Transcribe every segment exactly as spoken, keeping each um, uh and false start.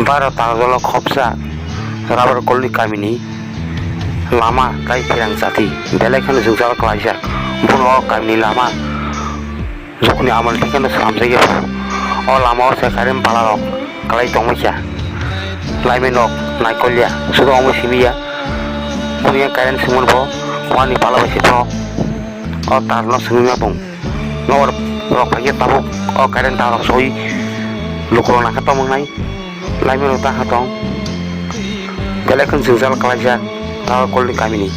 Baro Tarjalo khopsa Rabar Kolni kamini lama tai pherang chati belai kheno jwngjal klaijak. Bono o kamini lama jukni amal thikeno slamjagya. O lama o se current pala rok klai tongmai kha. Lineman rok naikolya, sudo omo simiya. Boni yang current sungmani bo wani pala bai se tho. O tar no sungwi ma tong. Nogo rok phai khe tabuk o current tar rok soi lukurok nang khe tongmung nai. Lineman rok ta ha tong. Belai kheno jwngjal klaijak Rabar Kolni kamini.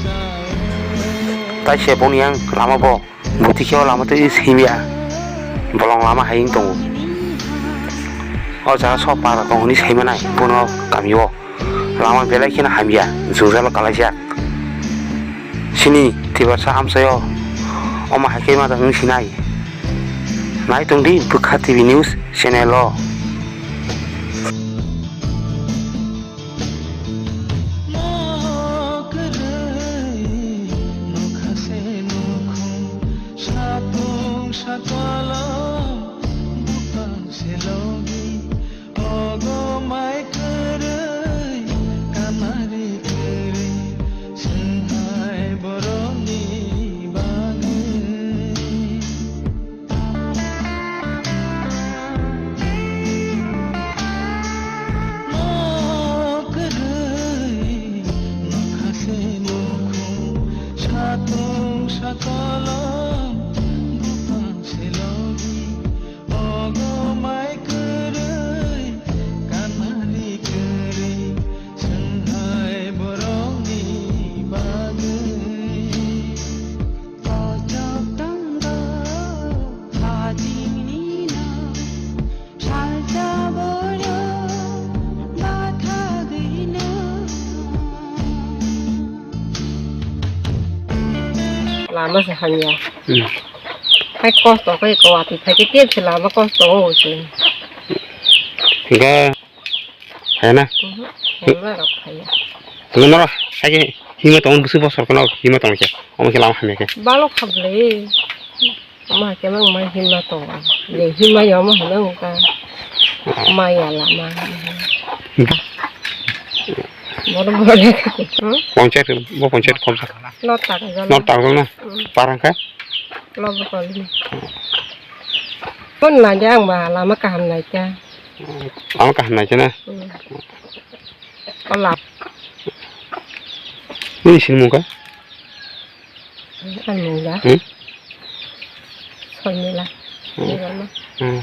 Tai se boni yang lama bo buti khe o lama twi simiya. Bolong lama hai wng tongo. O jaga sok para tong hwnwi saimanai bono kamio. Lama belai kheno hamya, jwngjalo kalaijak. Chini Tiprasa amchaio omo hai khe ma wng sinai. Nai tongdi Bwkha T V News channel o. Ogo mai kwrwi, kanari kwrwi, swnghai borokni bagwi. Nok kwrwi, nokha se nukhung, satung sakolom, buphang se logi. Ogo mai kwrwi, kanari kwrwi, swnghai borokni bagwi. Kochok tongo hajimnino, salsa borok bathagwino. Lama se hamya. Hmm. Hai kosto khe ko ati thai khe tep se lama kosto o se. Hingke hai na? Mhm. Hai ma rok hai ya. Hingke noro hai khe hima tongo bwswk bosor kono hima tongo khe. Omo khe lama hamya khe. Balok kha bwle. Omo hai khe mang mai hima tongo. Je hima ya omo hai mang ka. Maya lama. Hingke? Bodo bodo le kha. Hmm? Ponchayat, bo ponchayat khobsa. North Tarjal. North Tarjal na? Hmm. Parang khe? Lobo kolini. Pon lanja ang ba lama kaham naikha. Lama kaham naikha na? Hmm. Ola. Nini sinimung kha? Ang mung da. Hmm? Sormila. Hmm. Ni lama. Hmm.